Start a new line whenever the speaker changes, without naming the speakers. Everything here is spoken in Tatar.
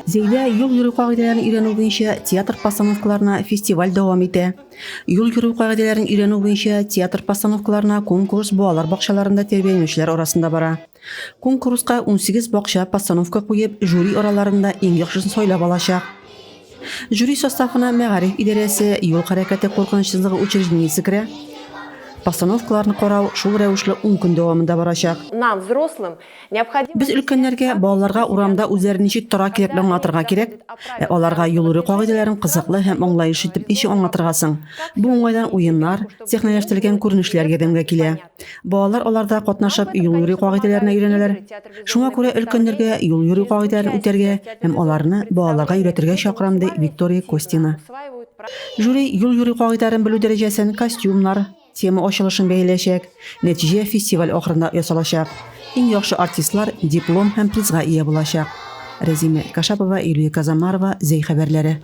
Зәйдә юл йөрү кагыйдәләрен өйрәнү буенча театр постановкаларына фестиваль дәвам итә. Юл йөрү кагыйдәләрен өйрәнү буенча театр постановкаларына конкурс балалар бакчаларында тәрбияләнүчеләр арасында бара. Конкурска 18 бакча постановка куеп, жюри араларында иң яхшысын сайлап алачак. Жюри составына мәгариф идарәсе, юл хәрәкәте куркынычсызлыгы учреждениесе керә. Постановкаларны карау шул рәвешле ун көн дәвамында барачак.
Нам, взрослым,
Без өлкәннәргә балаларга урамда үзләрен ничек тора кирәклеген аңлатырга кирәк. Ә аларга юл йөрү кагыйдәләрен кызыклы һәм аңлаешлы итеп ничек аңлатырга соң? Бу уңайдан уеннар, сәхнәләштерелгән күренешләр ярдәмгә килә. Балалар аларда катнашып юл йөрү кагыйдәләренә өйрәнәләр. Шуңа күрә өлкәннәргә юл йөрү кагыйдәләрен үтәргә һәм аларны балаларга өйрәтергә чакырам, ди Виктория Костина. Жюри юл йөрү кагыйдәләрен белү дәрәҗәсен костюмнар, Тема ачылышын бәяләячәк. Нәтиҗә фестиваль ахырында ясалачак. Иң яхшы артистлар диплом һәм призга ия булачак. Рәзимә Кашапова, Юлия Казамарова, Зәй хәбәрләре.